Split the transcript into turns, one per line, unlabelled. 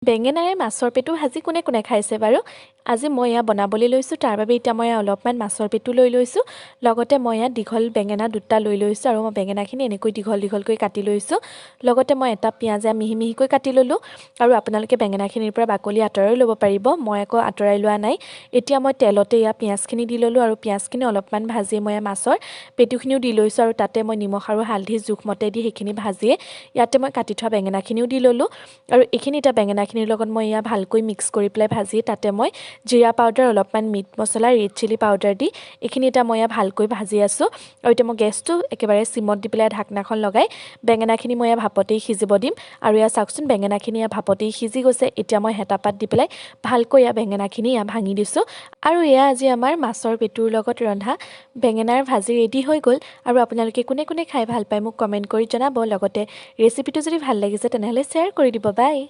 বেঙেনাৰে মাছৰ পেটু ভাজি কোনে কোনে খাইছে বাৰু? আজি মই এয়া বনাবলৈ লৈছোঁ। তাৰ বাবে এতিয়া মই অলপমান মাছৰ পেটু লৈ লৈছোঁ। লগতে মই ইয়াত দীঘল বেঙেনা দুটা লৈ লৈছোঁ আৰু মই বেঙেনাখিনি এনেকৈ দীঘল দীঘলকৈ কাটি লৈছোঁ। লগতে মই এটা পিঁয়াজ এয়া মিহি মিহিকৈ কাটি ল'লোঁ আৰু আপোনালোকে বেঙেনাখিনিৰ পৰা বাকলি আঁতৰাই ল'ব পাৰিব। মই আকৌ আঁতৰাই লোৱা নাই। এতিয়া মই তেলতে এয়া পিঁয়াজখিনি দি ল'লোঁ আৰু পিঁয়াজখিনি অলপমান ভাজি মই মাছৰ পেটুখিনিও দি লৈছোঁ আৰু তাতে মই নিমখ আৰু হালধি জোখমতে দি সেইখিনি ভাজিয়ে ইয়াতে মই কাটি থোৱা বেঙেনাখিনিও দি ল'লোঁ। আৰু এইখিনি এতিয়া বেঙেনাখিনিৰ লগত মই এয়া ভালকৈ মিক্স কৰি পেলাই ভাজি তাতে মই জিৰা পাউডাৰ, অলপমান মিট মছলা, ৰেড চিলি পাউডাৰ দি এইখিনি এতিয়া মই এয়া ভালকৈ ভাজি আছোঁ। আৰু এতিয়া মই গেছটো একেবাৰে চিমত দি পেলাই ঢাকনাখন লগাই বেঙেনাখিনি মই এয়া ভাপতেই সিজিব দিম। আৰু এয়া চাওকচোন, বেঙেনাখিনি এয়া ভাপতেই সিজি গৈছে। এতিয়া মই হেতাপাত দি পেলাই ভালকৈ এয়া বেঙেনাখিনি এয়া ভাঙি দিছোঁ। আৰু এয়া আজি আমাৰ মাছৰ পেটুৰ লগত ৰন্ধা বেঙেনাৰ ভাজি ৰেডি হৈ গ'ল। আৰু আপোনালোকে কোনে কোনে খাই ভাল পায় মোক কমেণ্ট কৰি জনাব। লগতে ৰেচিপিটো যদি ভাল লাগিছে, তেনেহ'লে শ্বেয়াৰ কৰি দিব। বাই।